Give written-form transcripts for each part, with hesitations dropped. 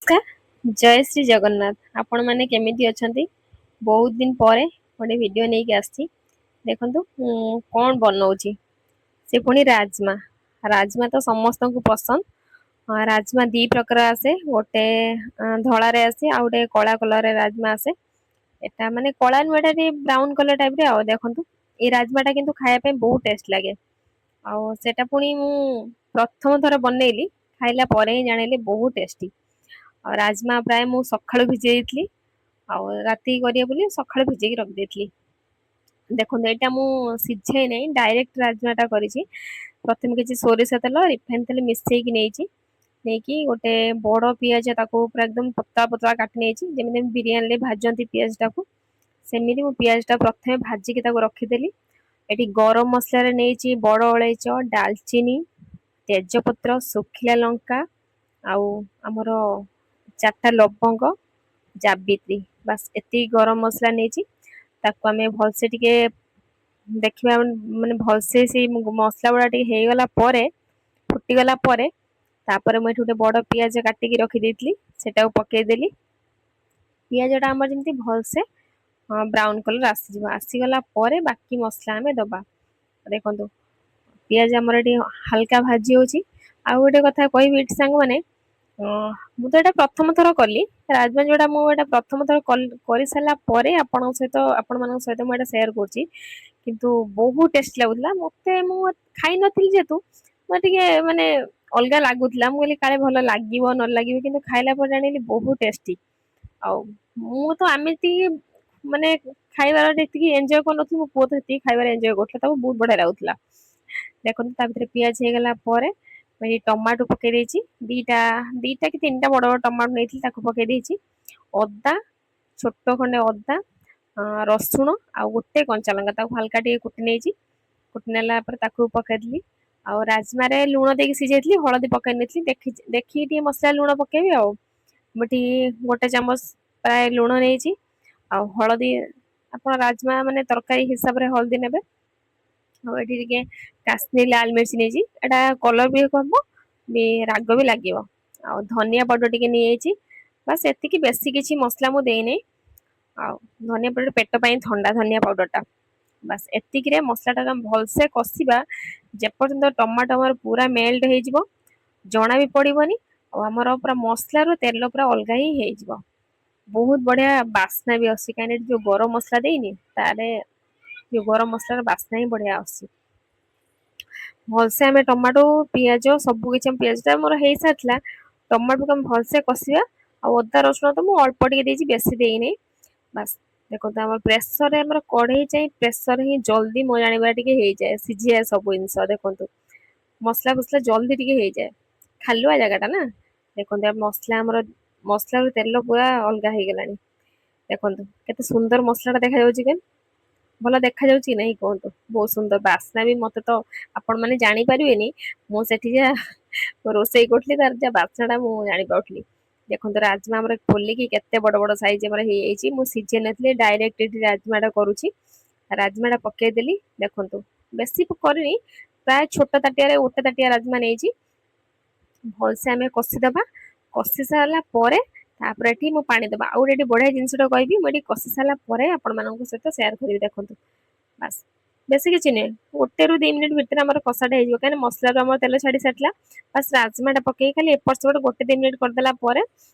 ନମସ୍କାର, ଜୟ ଶ୍ରୀ ଜଗନ୍ନାଥ। ଆପଣମାନେ କେମିତି ଅଛନ୍ତି? ବହୁତ ଦିନ ପରେ ଗୋଟେ ଭିଡ଼ିଓ ନେଇକି ଆସିଛି। ଦେଖନ୍ତୁ ମୁଁ କ'ଣ ବନଉଛି, ସେ ପୁଣି ରାଜମା। ରାଜମା ତ ସମସ୍ତଙ୍କୁ ପସନ୍ଦ। ରାଜମା ଦୁଇ ପ୍ରକାର ଆସେ, ଗୋଟେ ଧଳାରେ ଆସେ ଆଉ ଗୋଟେ କଳା କଲରରେ ରାଜମା ଆସେ। ଏଟା ମାନେ କଳା ନୁହେଁ, ଏଟା ଟିକେ ବ୍ରାଉନ୍ କଲର ଟାଇପ୍ରେ। ଆଉ ଦେଖନ୍ତୁ, ଏଇ ରାଜମାଟା କିନ୍ତୁ ଖାଇବା ପାଇଁ ବହୁତ ଟେଷ୍ଟ ଲାଗେ। ଆଉ ସେଟା ପୁଣି ମୁଁ ପ୍ରଥମ ଥର ବନେଇଲି, ଖାଇଲା ପରେ ହିଁ ଜାଣିଲି ବହୁତ ଟେଷ୍ଟି। ଆଉ ରାଜମା ପ୍ରାୟ ମୁଁ ସକାଳୁ ଭିଜେଇ ଦେଇଥିଲି, ଆଉ ରାତି କରିବେ ବୋଲି ସକାଳୁ ଭିଜେଇକି ରଖିଦେଇଥିଲି। ଦେଖନ୍ତୁ, ଏଇଟା ମୁଁ ସିଝେଇ ନାହିଁ, ଡାଇରେକ୍ଟ ରାଜମାଟା କରିଛି। ପ୍ରଥମେ କିଛି ସୋରିଷ ତେଲ, ରିଫାଇନ୍ ତେଲ ମିଶେଇକି ନେଇଛି। ନେଇକି ଗୋଟେ ବଡ଼ ପିଆଜ, ତାକୁ ପୁରା ଏକଦମ ପତଳା ପତଳା କାଟି ନେଇଛି। ଯେମିତି ବିରିୟାନୀରେ ଭାଜନ୍ତି ପିଆଜଟାକୁ, ସେମିତି ମୁଁ ପିଆଜଟା ପ୍ରଥମେ ଭାଜିକି ତାକୁ ରଖିଦେଲି। ଏଠି ଗରମ ମସଲାରେ ନେଇଛି ବଡ଼ ଅଳେଇଚ, ଡାଲଚିନି, ତେଜପତ୍ର, ଶୁଖିଲା ଲଙ୍କା ଆଉ ଆମର 4ଟା ଲବଙ୍ଗ, ଜାବିତ୍ରୀ। ବାସ୍, ଏତିକି ଗରମ ମସଲା ନେଇଛି। ତାକୁ ଆମେ ଭଲସେ ଟିକେ ଦେଖିବା, ମାନେ ଭଲସେ ସେଇ ମସଲା ଗୁଡ଼ା ଟିକେ ହେଇଗଲା ପରେ, ଫୁଟିଗଲା ପରେ, ତାପରେ ମୁଁ ଏଠି ଗୋଟେ ବଡ଼ ପିଆଜ କାଟିକି ରଖିଦେଇଥିଲି, ସେଟାକୁ ପକେଇଦେଲି। ପିଆଜଟା ଆମର ଯେମିତି ଭଲସେ ବ୍ରାଉନ୍ କଲର୍ ଆସିଯିବ। ଆସିଗଲା ପରେ ବାକି ମସଲା ଆମେ ଦେବା। ଦେଖନ୍ତୁ, ପିଆଜ ଆମର ଏଠି ହାଲକା ଭାଜି ହେଉଛି। ଆଉ ଗୋଟେ କଥା କହିବି ଏଠି ସାଙ୍ଗମାନେ, ମୁଁ ତ ଏଇଟା ପ୍ରଥମ ଥର କଲି ରାଜମା ଯୋଉଟା। ମୁଁ ଏଇଟା ପ୍ରଥମ ଥର କରିସାରିଲା ପରେ ଆପଣଙ୍କ ସହିତ, ଆପଣମାନଙ୍କ ସହିତ ମୁଁ ଏଇଟା ସେୟାର କରୁଛି। କିନ୍ତୁ ବହୁତ ଟେଷ୍ଟ ଲାଗୁଥିଲା ମୋତେ। ମୁଁ ଖାଇନଥିଲି ଯେହେତୁ, ମୋତେ ଟିକେ ମାନେ ଅଲଗା ଲାଗୁଥିଲା। ମୁଁ କହିଲି କାଳେ ଭଲ ଲାଗିବ ନ ଲାଗିବ, କିନ୍ତୁ ଖାଇଲା ପରେ ଜାଣିଲି ବହୁତ ଟେଷ୍ଟି। ଆଉ ମୁଁ ତ ଏମିତି ମାନେ ଖାଇବାର ଯେତିକି ଏନ୍ଜୟ କରୁନଥିଲି, ମୋ ପୁଅ ତ ସେତିକି ଖାଇବାରେ ଏନ୍ଜୟ କରୁଥିଲା। ତାକୁ ବହୁତ ବଢ଼ିଆ ଲାଗୁଥିଲା। ଦେଖନ୍ତୁ, ତା ଭିତରେ ପିଆଜ ହେଇଗଲା ପରେ ମୁଁ ଏଇ ଟମାଟୋ ପକେଇ ଦେଇଛି। 2ଟା କି 3ଟା ବଡ଼ ବଡ଼ ଟମାଟୋ ନେଇଥିଲି, ତାକୁ ପକେଇ ଦେଇଛି। ଅଦା, ଛୋଟ ଖଣ୍ଡେ ଅଦା, ରସୁଣ ଆଉ ଗୋଟେ କଞ୍ଚା ଲଙ୍କା, ତାକୁ ହାଲକା ଟିକେ କୁଟି ନେଇଛି। କୁଟି ନେଲା ପରେ ତାକୁ ପକେଇଦେଲି। ଆଉ ରାଜମାରେ ଲୁଣ ଦେଇକି ସିଝେଇଥିଲି, ହଳଦୀ ପକେଇ ନେଇଥିଲି। ଦେଖିକି ଟିକେ ମସଲା ଲୁଣ ପକେଇବି। ଆଉ ମୁଁ ଏଠି ଗୋଟେ ଚାମଚ ପ୍ରାୟ ଲୁଣ ନେଇଛି। ଆଉ ହଳଦୀ ଆପଣ ରାଜମା ମାନେ ତରକାରୀ ହିସାବରେ ହଳଦୀ ନେବେ। ଆଉ ଏଠି ଟିକେ କାଶ୍ମୀର ଲାଲ ମିର୍ଚି ନେଇଛି। ଏଟା କଲର ବି ହବ ବି, ରାଗ ବି ଲାଗିବ। ଆଉ ଧନିଆ ପାଉଡର ଟିକେ ନେଇଯାଇଛି। ବାସ୍, ଏତିକି, ବେଶୀ କିଛି ମସଲା ମୁଁ ଦେଇନାହିଁ। ଆଉ ଧନିଆ ପାଉଡର ପେଟ ପାଇଁ ଥଣ୍ଡା, ଧନିଆ ପାଉଡରଟା। ବାସ୍, ଏତିକିରେ ମସଲାଟା ଆମେ ଭଲସେ କଷିବା, ଯେପର୍ଯ୍ୟନ୍ତ ଟମାଟୋ ଆମର ପୁରା ମେଲ୍ଟ ହେଇଯିବ, ଜଣା ବି ପଡ଼ିବନି। ଆଉ ଆମର ପୁରା ମସଲାରୁ ତେଲ ପୁରା ଅଲଗା ହିଁ ହେଇଯିବ। ବହୁତ ବଢ଼ିଆ ବାସ୍ନା ବି ଆସୁଛି, କାହିଁକି ଏଠି ଯୋଉ ଗରମ ମସଲା ଦେଇନି, ତାରେ ଯୋଉ ଗରମ ମସଲାର ବାସ୍ନା ହିଁ ବଢ଼ିଆ ଆସୁଛି। ଭଲସେ ଆମେ ଟମାଟୋ, ପିଆଜ ସବୁ କିଛି, ଆମ ପିଆଜଟା ଆମର ହେଇସାରିଥିଲା, ଟମାଟୋକୁ ଆମେ ଭଲସେ କଷିବା। ଆଉ ଅଦା ରସୁଣ ତ ମୁଁ ଅଳ୍ପ ଟିକେ ଦେଇଛି, ବେଶୀ ଦେଇନି। ବାସ୍, ଦେଖନ୍ତୁ, ଆମର ପ୍ରେସରରେ, ଆମର କଢ଼େଇ ଯାଇ ପ୍ରେସର ହିଁ ଜଲ୍ଦି ମୋ ଜାଣିବା ଟିକେ ହେଇଯାଏ, ସିଝିଯାଏ ସବୁ ଜିନିଷ। ଦେଖନ୍ତୁ, ମସଲା ଫସଲା ଜଲ୍ଦି ଟିକେ ହେଇଯାଏ, ଖାଲୁଆ ଜାଗାଟା ନା। ଦେଖନ୍ତୁ, ମସଲା ଆମର, ମସଲାରୁ ତେଲ ପୁରା ଅଲଗା ହେଇଗଲାଣି। ଦେଖନ୍ତୁ, କେତେ ସୁନ୍ଦର ମସଲାଟା ଦେଖାଯାଉଛି। କେନ୍ ଭଲ ଦେଖାଯାଉଛି କି ନାହିଁ କୁହନ୍ତୁ? ବହୁତ ସୁନ୍ଦର ବାସ୍ନା ବି। ମୋତେ ତ ଆପଣମାନେ ଜାଣିପାରିବେନି, ମୁଁ ସେଠି ଯାହା ରୋଷେଇ କରୁଥିଲି, ତାର ଯାହା ବାସ୍ନାଟା ମୁଁ ଜାଣିପାରୁଥିଲି। ଦେଖନ୍ତୁ, ରାଜମା ଆମର ଖୋଲିକି କେତେ ବଡ଼ ବଡ଼ ସାଇଜ ଆମର ହେଇଯାଇଛି। ମୁଁ ସିଝେଇ ନଥିଲି, ଡାଇରେକ୍ଟ ଏଠି ରାଜମାଟା କରୁଛି। ରାଜମାଟା ପକେଇଦେଲି। ଦେଖନ୍ତୁ, ବେଶୀ କରିନି, ପ୍ରାୟ ଛୋଟ ତାଟିଆରେ ଗୋଟେ ତାଟିଆ ରାଜମା ନେଇଛି। ଭଲସେ ଆମେ କଷିଦେବା। କଷି ସାରିଲା ପରେ ତାପରେ ଏଠି ମୁଁ ପାଣି ଦେବା। ଆଉ ଗୋଟେ ଏଠି ବଢ଼ିଆ ଜିନିଷଟା କହିବି, ମୁଁ ଏଠି କଷି ସାରିଲା ପରେ ଆପଣମାନଙ୍କ ସହିତ ସେୟାର କରିବି। ଦେଖନ୍ତୁ, ବାସ୍, ବେଶୀ କିଛି ନୁହେଁ, 1ରୁ 2 ମିନିଟ୍ ଭିତରେ ଆମର କଷାଟା ହେଇଯିବ, କାହିଁକିନା ମସଲାରୁ ଆମର ତେଲ ଛାଡ଼ି ସାରିଥିଲା। ବାସ୍, ରାଜମାଟା ପକେଇକି ଖାଲି ଏପଟ ସେପଟ 1-2 ମିନିଟ୍ କରିଦେଲା ପରେ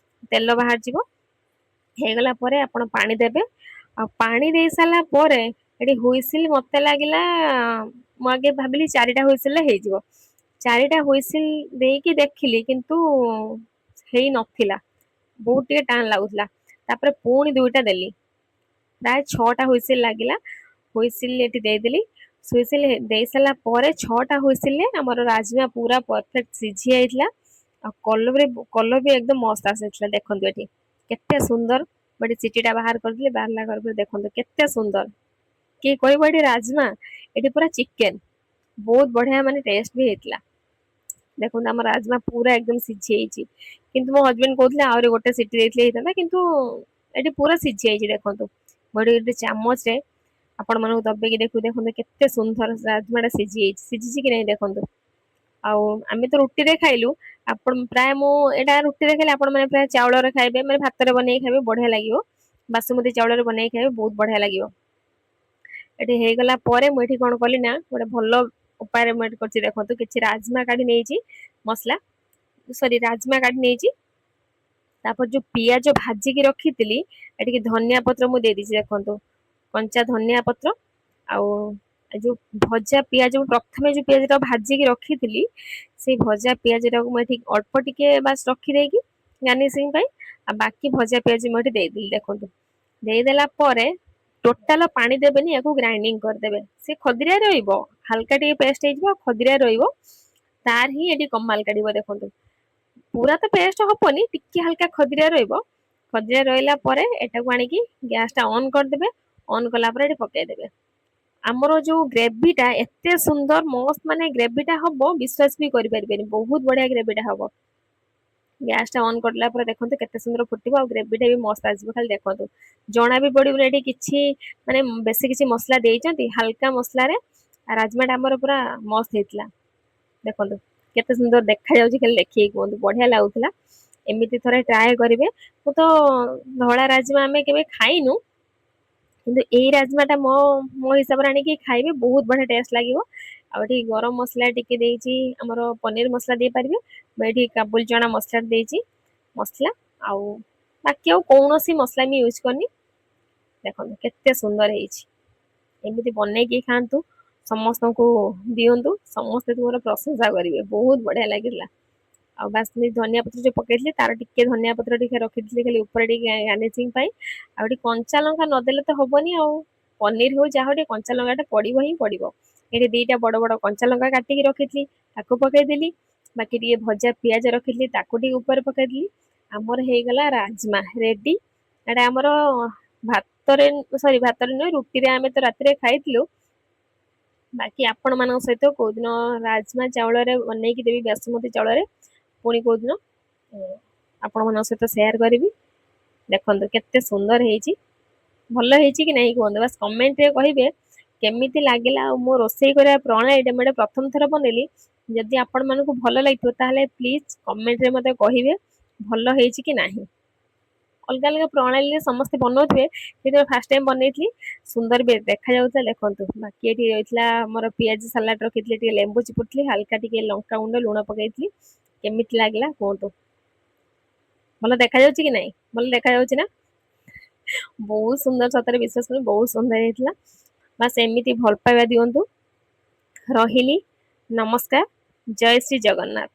ତେଲ ବାହାରିଯିବ। ହେଇଗଲା ପରେ ଆପଣ ପାଣି ଦେବେ। ଆଉ ପାଣି ଦେଇ ସାରିଲା ପରେ ଏଠି ହୁଇସିଲ ମତେ ଲାଗିଲା, ମୁଁ ଆଗେ ଭାବିଲି 4ଟା ହୁଇସିଲରେ ହେଇଯିବ। 4ଟା ହୁଇସିଲ ଦେଇକି ଦେଖିଲି, କିନ୍ତୁ ହେଇନଥିଲା, ବହୁତ ଟିକେ ଟାଣ ଲାଗୁଥିଲା। ତାପରେ ପୁଣି 2ଟା ଦେଲି, ପ୍ରାୟ 6ଟା ହୁଇସିଲ ଲାଗିଲା। ହୁଇସିଲ ଏଠି ଦେଇଦେଲି। ହୁଇସିଲ ଦେଇ ସାରିଲା ପରେ 6ଟା ହୁଇସିଲରେ ଆମର ରାଜମା ପୁରା ପରଫେକ୍ଟ ସିଝି ଯାଇଥିଲା। ଆଉ କଲର ବି ଏକଦମ ମସ୍ତ ଆସିଥିଲା। ଦେଖନ୍ତୁ ଏଠି କେତେ ସୁନ୍ଦର। ମୁଁ ଏଠି ସିଟିଟା ବାହାର କରିଦେଲି। ବାହାରିଲା ପରେ ଦେଖନ୍ତୁ କେତେ ସୁନ୍ଦର। କିଏ କହିବ ଏଠି ରାଜମା, ଏଠି ପୁରା ଚିକେନ। ବହୁତ ବଢିଆ ମାନେ ଟେଷ୍ଟ ବି ହେଇଥିଲା। ଦେଖନ୍ତୁ, ଆମ ରାଜମା ପୁରା ଏକଦମ ସିଝି ଯାଇଛି। କିନ୍ତୁ ମୋ ହଜବେଣ୍ଡ କହୁଥିଲେ ଆହୁରି ଗୋଟେ ସିଟି ଦେଇଥିଲେ ହେଇଥାନ୍ତା, କିନ୍ତୁ ଏଠି ପୁରା ସିଝି ଯାଇଛି। ଦେଖନ୍ତୁ, ମୁଁ ଏଠି ଗୋଟେ ଚାମଚରେ ଆପଣମାନଙ୍କୁ ଦବେଇକି ଦେଖନ୍ତୁ, କେତେ ସୁନ୍ଦର ରାଜମାଟା ସିଝି ଯାଇଛି। ସିଝିଛି କି ନାହିଁ ଦେଖନ୍ତୁ। ଆଉ ଆମେ ତ ରୁଟିରେ ଖାଇଲୁ। ଆପଣ ପ୍ରାୟ ମୁଁ ଏଇଟା ରୁଟିରେ ଖାଇଲେ, ଆପଣମାନେ ପ୍ରାୟ ଚାଉଳରେ ଖାଇବେ, ମାନେ ଭାତରେ ବନେଇକି ଖାଇବେ, ବଢ଼ିଆ ଲାଗିବ। ବାସୁମତୀ ଚାଉଳରେ ବନେଇକି ଖାଇବେ, ବହୁତ ବଢ଼ିଆ ଲାଗିବ। ଏଠି ହେଇଗଲା ପରେ ମୁଁ ଏଠି କ'ଣ କଲି ନା, ଗୋଟେ ଭଲ ଉପାୟରେ ମୁଁ ଏଠି କରିଛି। ଦେଖନ୍ତୁ, କିଛି ରାଜମା କାଢ଼ି ନେଇଛି, ମସଲା, ସରି, ରାଜମା କାଢ଼ି ନେଇଛି। ତାପରେ ଯୋଉ ପିଆଜ ଭାଜିକି ରଖିଥିଲି, ଏଠିକି ଧନିଆ ପତ୍ର ମୁଁ ଦେଇଦେଇଛି। ଦେଖନ୍ତୁ, କଞ୍ଚା ଧନିଆ ପତ୍ର ଆଉ ଯୋଉ ଭଜା ପିଆଜ, ମୁଁ ପ୍ରଥମେ ଯୋଉ ପିଆଜଟା ଭାଜିକି ରଖିଥିଲି, ସେଇ ଭଜା ପିଆଜଟାକୁ ମୁଁ ଏଠି ଅଳ୍ପ ଟିକେ ବାସ୍ ରଖିଦେଇକି ଗାର୍ନିସିଂ ପାଇଁ, ଆଉ ବାକି ଭଜା ପିଆଜ ମୁଁ ଏଠି ଦେଇଦେଲି। ଦେଖନ୍ତୁ, ଦେଇଦେଲା ପରେ ଟୋଟାଲ ପାଣି ଦେବେନି, ୟାକୁ ଗ୍ରାଇଣ୍ଡିଙ୍ଗ କରିଦେବେ। ସେ ଖଦିରିଆ ରହିବ, ହାଲକା ଟିକେ ପେଷ୍ଟ ହେଇଯିବ ଆଉ ଖଦିରିଆ ରହିବ, ତାର ହିଁ ଏଠି କମାଲ କାଢିବ। ଦେଖନ୍ତୁ, ପୁରା ତ ପେଷ୍ଟ ହବନି, ଟିକେ ହାଲକା ଖଦିରିଆ ରହିବ। ଖଦିରିଆ ରହିଲା ପରେ ଏଟାକୁ ଆଣିକି ଗ୍ୟାସଟା ଅନ୍ କରିଦେବେ। ଅନ୍ କଲା ପରେ ଏଠି ପକେଇଦେବେ। ଆମର ଯୋଉ ଗ୍ରେଭିଟା ଏତେ ସୁନ୍ଦର ମସ୍ତ ମାନେ ଗ୍ରେଭିଟା ହବ, ବିଶ୍ୱାସ ବି କରିପାରିବେନି, ବହୁତ ବଢିଆ ଗ୍ରେଭିଟା ହବ। ଗ୍ୟାସଟା ଅନ୍ କରିଲା ପରେ ଦେଖନ୍ତୁ କେତେ ସୁନ୍ଦର ଫୁଟିବ ଆଉ ଗ୍ରେଭିଟା ବି ମସ୍ତ ଆସିବ। ଖାଲି ଦେଖନ୍ତୁ, ଜଣା ବି ପଡିବନି ଏଠି କିଛି ମାନେ ବେଶୀ କିଛି ମସଲା ଦେଇଛନ୍ତି। ହାଲକା ମସଲାରେ ରାଜମାଟା ଆମର ପୁରା ମସ୍ତ ହେଇଥିଲା। ଦେଖନ୍ତୁ କେତେ ସୁନ୍ଦର ଦେଖାଯାଉଛି, ଖାଲି ଦେଖିକି କୁହନ୍ତୁ, ବଢିଆ ଲାଗୁଥିଲା। ଏମିତି ଥରେ ଟ୍ରାଏ କରିବେ। ମୁଁ ତ ଧଳା ରାଜମା ଆମେ କେବେ ଖାଇନୁ, କିନ୍ତୁ ଏଇ ରାଜମାଟା ମୋ ମୋ ହିସାବରେ ଆଣିକି ଖାଇବେ, ବହୁତ ବଢିଆ ଟେଷ୍ଟ ଲାଗିବ। ଆଉ ଏଠି ଗରମ ମସଲା ଟିକେ ଦେଇଛି, ଆମର ପନିର ମସଲା ଦେଇପାରିବେ। ମୁଁ ଏଠି କାବୁଲ ଚଣା ମସଲା ଦେଇଛି ମସଲା, ଆଉ ବାକି ଆଉ କୌଣସି ମସଲା ମୁଁ ୟୁଜ୍ କରିନି। ଦେଖନ୍ତୁ କେତେ ସୁନ୍ଦର ହେଇଛି। ଏମିତି ବନେଇକି ଖାଆନ୍ତୁ, ସମସ୍ତଙ୍କୁ ଦିଅନ୍ତୁ, ସମସ୍ତେ ତୁମର ପ୍ରଶଂସା କରିବେ, ବହୁତ ବଢିଆ ଲାଗିଲା। ଆଉ ବାସ୍, ଧନିଆ ପତ୍ର ଯୋଉ ପକେଇଥିଲି, ତାର ଟିକେ ଧନିଆ ପତ୍ର ଟିକେ ରଖିଥିଲି ଖାଲି ଉପରେ ଟିକେ ଗାର୍ନିସିଂ ପାଇଁ। ଆଉ ଏଠି କଞ୍ଚା ଲଙ୍କା ନଦେଲେ ତ ହବନି ଆଉ, ପନିର ହଉ ଯାହା ହଉ, ଟିକେ କଞ୍ଚା ଲଙ୍କାଟା ପଡିବ ହିଁ ପଡିବ। ଏଠି ଦିଟା ବଡ ବଡ କଞ୍ଚା ଲଙ୍କା କାଟିକି ରଖିଥିଲି, ତାକୁ ପକେଇଦେଲି। ବାକି ଟିକେ ଭଜା ପିଆଜ ରଖିଥିଲି, ତାକୁ ଟିକେ ଉପରେ ପକେଇଦେଲି। ଆମର ହେଇଗଲା ରାଜମା ରେଡି। ଏଇଟା ଆମର ଭାତରେ, ସରି, ଭାତରେ ନୁହେଁ, ରୁଟିରେ ଆମେ ତ ରାତିରେ ଖାଇଥିଲୁ। ବାକି ଆପଣମାନଙ୍କ ସହିତ କୋଉଦିନ ରାଜମା ଚାଉଳରେ ବନେଇକି ଦେବି, ବାସୁମତୀ ଚାଉଳରେ, ପୁଣି କୋଉଦିନ ଆପଣମାନଙ୍କ ସହିତ ସେୟାର କରିବି। ଦେଖନ୍ତୁ କେତେ ସୁନ୍ଦର ହେଇଛି। ଭଲ ହେଇଛି କି ନାହିଁ କୁହନ୍ତୁ, ବାସ୍ କମେଣ୍ଟରେ କହିବେ କେମିତି ଲାଗିଲା। ଆଉ ମୋ ରୋଷେଇ କରିବା ପ୍ରଣାଳୀଟା ମୁଁ ଏଇଟା ପ୍ରଥମ ଥର ବନେଇଲି। ଯଦି ଆପଣମାନଙ୍କୁ ଭଲ ଲାଗିଥିବ, ତାହେଲେ ପ୍ଲିଜ୍ କମେଣ୍ଟରେ ମୋତେ କହିବେ ଭଲ ହେଇଛି କି ନାହିଁ। ଅଲଗା ଅଲଗା ପ୍ରଣାଳୀରେ ସମସ୍ତେ ବନଉଥିବେ, କିନ୍ତୁ ଫାଷ୍ଟ ଟାଇମ୍ ବନେଇଥିଲି, ସୁନ୍ଦର ବି ଦେଖାଯାଉଥିଲା। ଦେଖନ୍ତୁ, ବାକି ଏଠି ରହିଥିଲା ଆମର ପିଆଜ ସାଲାଡ଼ ରଖିଥିଲି, ଟିକେ ଲେମ୍ବୁ ଚିପୁଡ଼ିଥିଲି, ହାଲକା ଟିକେ ଲଙ୍କା ଗୁଣ୍ଡ, ଲୁଣ ପକେଇଥିଲି। କେମିତି ଲାଗିଲା କୁହନ୍ତୁ। ଭଲ ଦେଖାଯାଉଛି କି ନାହିଁ? ଭଲ ଦେଖାଯାଉଛି ନା? ବହୁତ ସୁନ୍ଦର, ସତରେ ବିଶ୍ୱାସ କରନ୍ତୁ, ବହୁତ ସୁନ୍ଦର ହେଇଥିଲା। ବାସ୍, ଏମିତି ଭଲ ପାଇବା ଦିଅନ୍ତୁ। ରହିଲି, ନମସ୍କାର, ଜୟ ଶ୍ରୀ ଜଗନ୍ନାଥ।